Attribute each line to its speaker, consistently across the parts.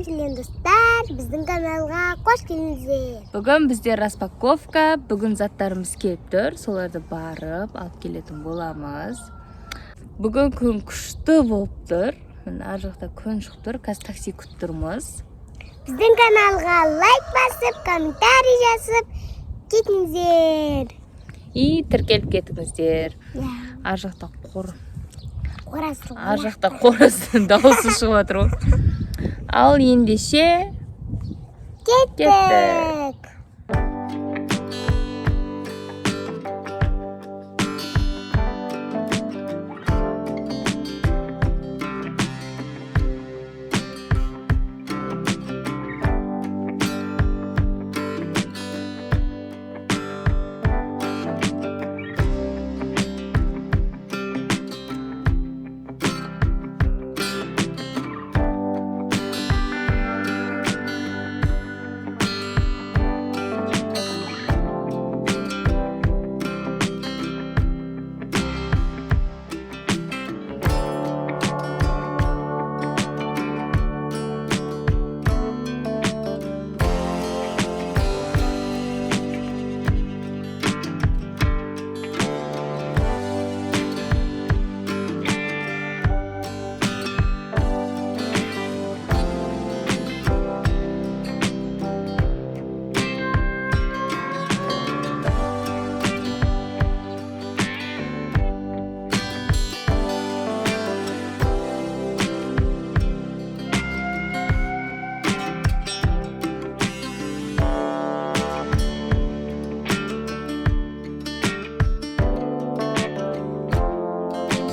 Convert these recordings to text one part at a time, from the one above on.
Speaker 1: Сәлем, достар, біздің каналға қош келдіңіздер.
Speaker 2: Бүгін бізде распаковка, бүгін заттарымыз келіп тұр, соларды барып алып келетін боламыз. Бүгін күн күшті болып тұр. Міне, ар жақта күн шығып тұр, қазір такси күтіп тұрмыз.
Speaker 1: Біздің каналға лайк басып, комментарий жазып кетіңіздер.
Speaker 2: И тіркеліп кетіңіздер.
Speaker 1: Иә,
Speaker 2: Ар жақта қор,
Speaker 1: қораз.
Speaker 2: ар жақта қораздың дауысы шығып жатыр ғой. Ал ендеше
Speaker 1: Кеттік.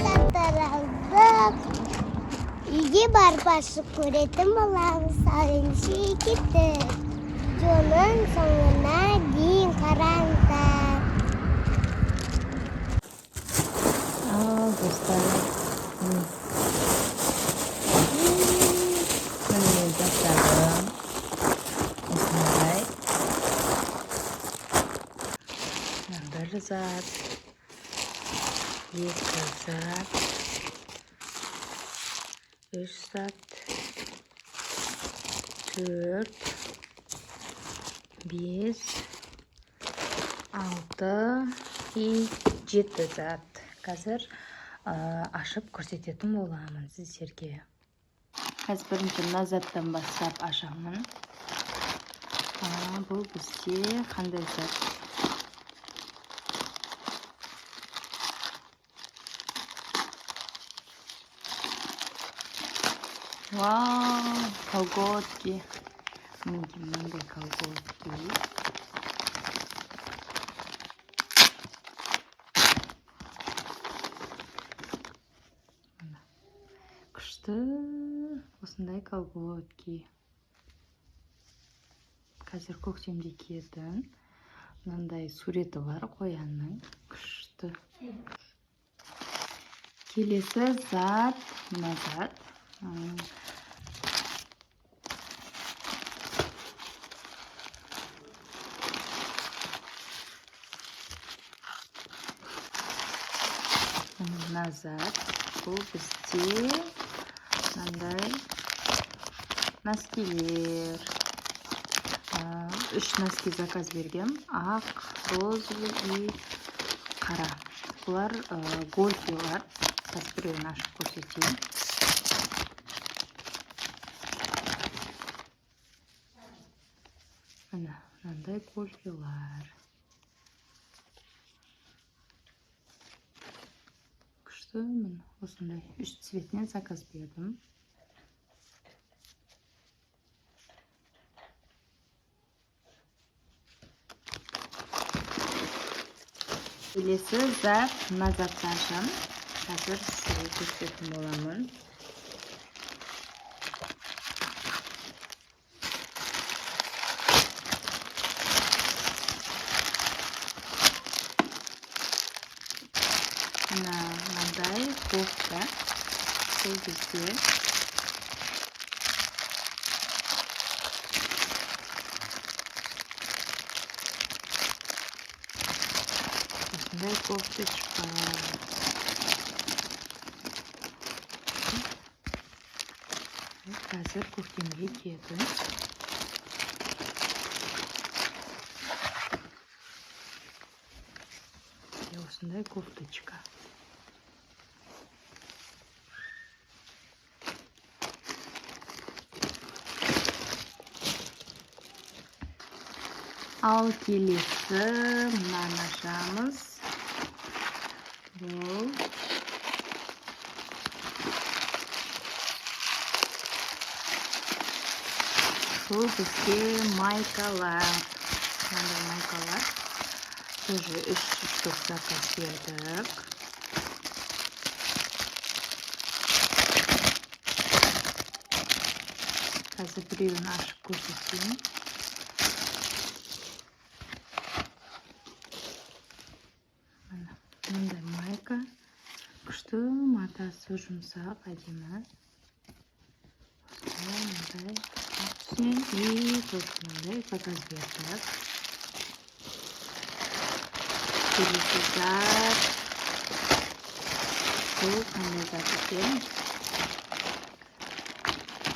Speaker 1: Заттар алдық. Үйге барып ашып көретін боламыз. Ал ендеше кеттік. Видеоның соңына дейін қараңыздар.
Speaker 2: Ал достар, міне. Міне менің заттарым. Осындай. Мына бір зат, екі зат, үш зат, төрт, бес, алты и жеті зат. Қазір ашып көрсететін боламын сіздерге. Қазір бірінші мына заттан бастап ашамын. Бұл бізде қандай зат? Вау, колготки. Мінекей, мынандай колготки. Мына. Күшті осындай колготки. Қазір көктемде киетін. Мынандай суреті бар қоянның. Күшті. Келесі зат, мына зат. Мына зат. Бұл бізде мынандай носкилер. Үш носки заказ бергем. Ақ, розовый и қара. Бұлар гольфилар. Қазір біреуін ашып көрсетейін. Міне, мынандай гольфилар. Күшті, міне, осындай үш цветінен заказ бердім. Келесі зат, мына затты ашамын. Қазір сізге көрсететін боламын. Мына мынандай кофта. Бұл бізде осындай кофточка. Қазір көктемге киетін. Осындай кофточка. Ал келесі мынаны ашамыз. Бұл бұл бізге майкалар. Мынандай майкалар. Тоже 3 штук заказ бердік. Қазір біреуін ашып көрсетейін. Міне, мындай майка. Күшті, матасы жұмсақ, әдемі. Осындай, мындай ақ түсінен и тоже мындай заказ бердік. Келесі зат. Бұл қандай зат екен?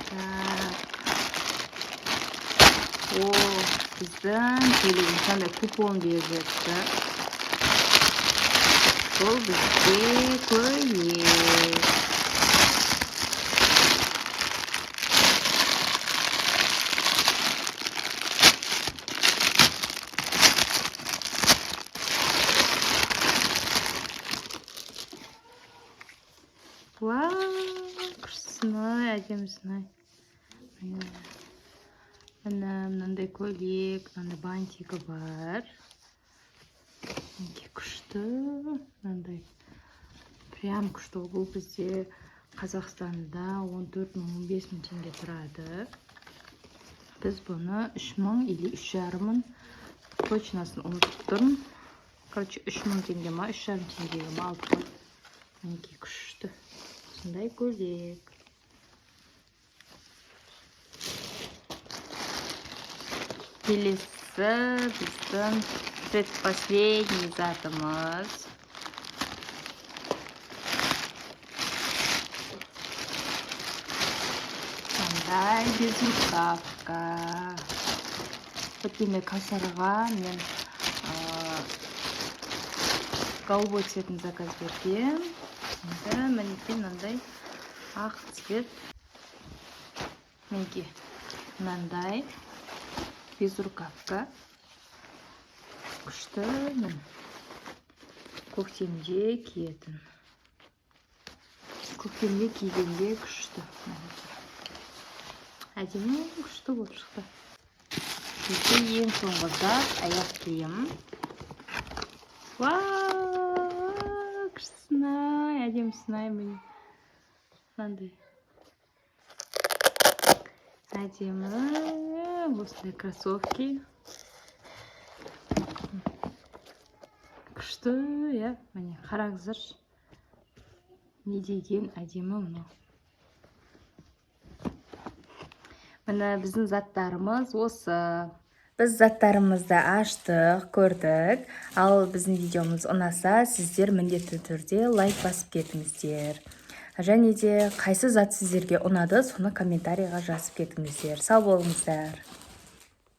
Speaker 2: Так. О, біздің төлеген қандай купон беріп жатты. Бұл бізге көйлек. Вау, күштісін-ай, әдемісін-ай. Міне, мынандай көйлек, мынандай бантигі бар. Мінекей күшті, мынандай прям күшті. Бұл бізде Қазақстанда 14 мың, 15 мың теңге тұрады. Біз бұны 3 мың или 3,5 мың, точносын ұмытып тұрмын. Короче, 3 мың теңге ма, 3,5 теңгеге ма алдық қой. Мінекей күшті. Осындай көйлек. Келесі біздің предпоследний затымыз. Мындай безрукавка. Өткенде Кәусарға мен голубой цветін заказ бергем. Енді мінекей мынандай ақ цвет. Мінекей мынандай безрукавка. Күшті, міне. Көктемде киетін. Көктемде кигенде күшті. Мінекей. Әдемі, күшті болып шықты. Бізде ең соңғы зат аяқ киім. Вау, күштісін-ай, әдемісін-ай, міне. Мынандай. Әдемі, осындай кроссовки. Күшті, иә, міне, қараңыздаршы. Не деген әдемі мынау. Міне біздің заттарымыз осы. Біз заттарымызды аштық, көрдік. Ал біздің видеомыз ұнаса, сіздер міндетті түрде лайк басып кетіңіздер. Және де қайсы зат сіздерге ұнады, соны комментарийға жазып кетіңіздер. Сау болыңыздар.